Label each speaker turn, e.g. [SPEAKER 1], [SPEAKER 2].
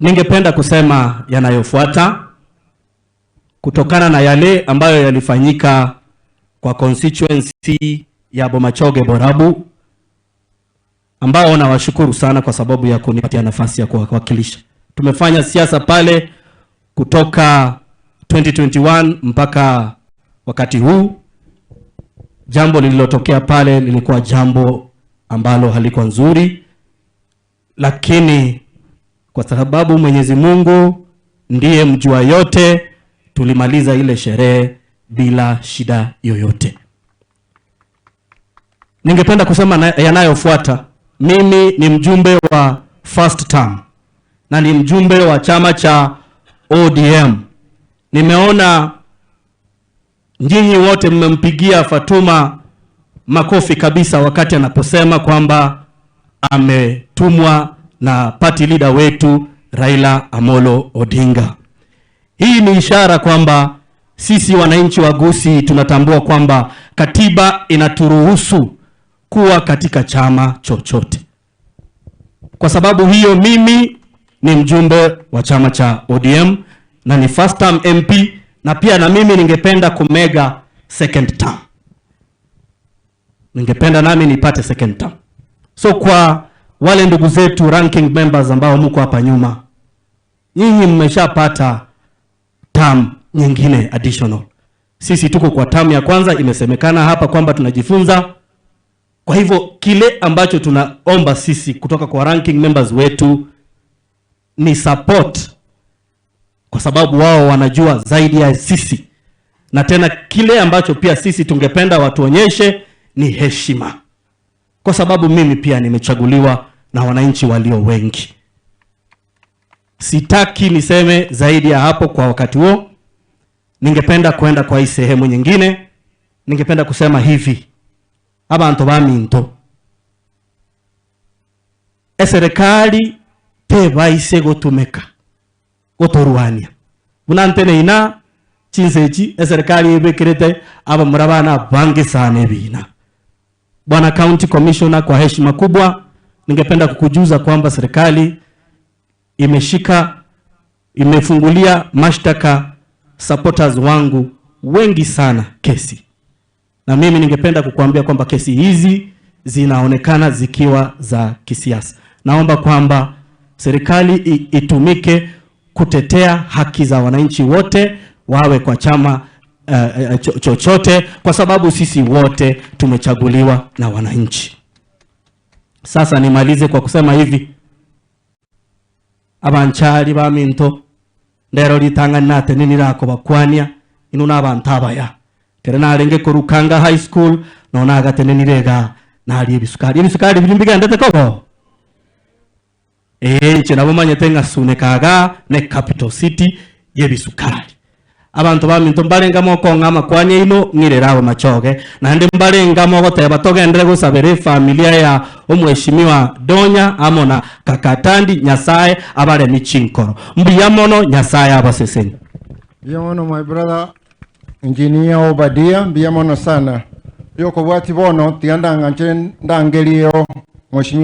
[SPEAKER 1] Ningependa kusema yanayofuata kutokana na yale ambayo yalifanyika kwa constituency ya Bomachoge Borabu, ambao nawashukuru sana kwa sababu ya kunipatia nafasi ya kuwakilisha. Tumefanya siasa pale kutoka 2021 mpaka wakati huu. Jambo lililotokea pale lilikuwa jambo ambalo halikuwa nzuri, lakini kwa sababu Mwenyezi Mungu ndiye mjua yote, tulimaliza ile sherehe bila shida yoyote. Ningependa kusema yanayofuata. Mimi ni mjumbe wa first term na ni mjumbe wa chama cha ODM. Nimeona nyinyi wote mmempigia Fatuma makofi kabisa wakati anaposema kwamba ametumwa na party leader wetu Raila Amolo Odinga. Hii ni ishara kwamba sisi wananchi wa Gusii tunatambua kwamba katiba inaturuhusu kuwa katika chama chochote. Kwa sababu hiyo, mimi ni mjumbe wa chama cha ODM na ni first term MP, na pia na mimi ningependa kumega second term. Ningependa nami nipate second term. So kwa wale ndugu zetu ranking members ambao mko hapa nyuma, nyinyi mmeshapata term nyingine additional. Sisi tuko kwa term ya kwanza, imesemekana hapa kwamba tunajifunza. Kwa hivyo kile ambacho tunaomba sisi kutoka kwa ranking members wetu ni support, kwa sababu wao wanajua zaidi ya sisi, na tena kile ambacho pia sisi tungependa watuonyeshe ni heshima, kwa sababu mimi pia nimechaguliwa na wananchi walio wengi. Sitaki niseme zaidi ya hapo kwa wakati huo. Ningependa kwenda kwa hii sehemu nyingine. Ningependa kusema hivi, abantu baminto, eserikali tebaise gotumeka gotorwania bunantene ina chinsechi eserikali ibekirete abamura bana bangi sana ebina. Bwana County Commissioner, kwa heshima kubwa ningependa kukujuza kwamba serikali imefungulia mashtaka supporters wangu wengi sana kesi, na mimi ningependa kukuambia kwamba kesi hizi zinaonekana zikiwa za kisiasa. Naomba kwamba serikali itumike kutetea haki za wananchi wote, wawe kwa chama chochote, kwa sababu sisi wote tumechaguliwa na wananchi. Sasa nimalize kwa kusema hivi, abanchari baminto, ndero litangani nate ninirako bakwania inu n'abantu abaya kere narenge korukanga high school nona agatene nirega nari ebisukari ebisukari biri mbigendete kobo nche nabo manyete ng'asunekaga ne capital city y'ebisukari. Abantu baminto mbarengamo kong'ama kwania ino ng'irera abo machoge naende mbarengamo goteba togendere gosabera efamilia ya omweshimiwa Donya amo na Kakatandi. Nyasaye abaremi chinkoro mbuya mono, Nyasaye abaseseni.
[SPEAKER 2] Mbuya mono, my brother Engineer Obadia, mbuya mono sana. Yoko bwati bono tiganda nganje ndangelio mheshimiwa.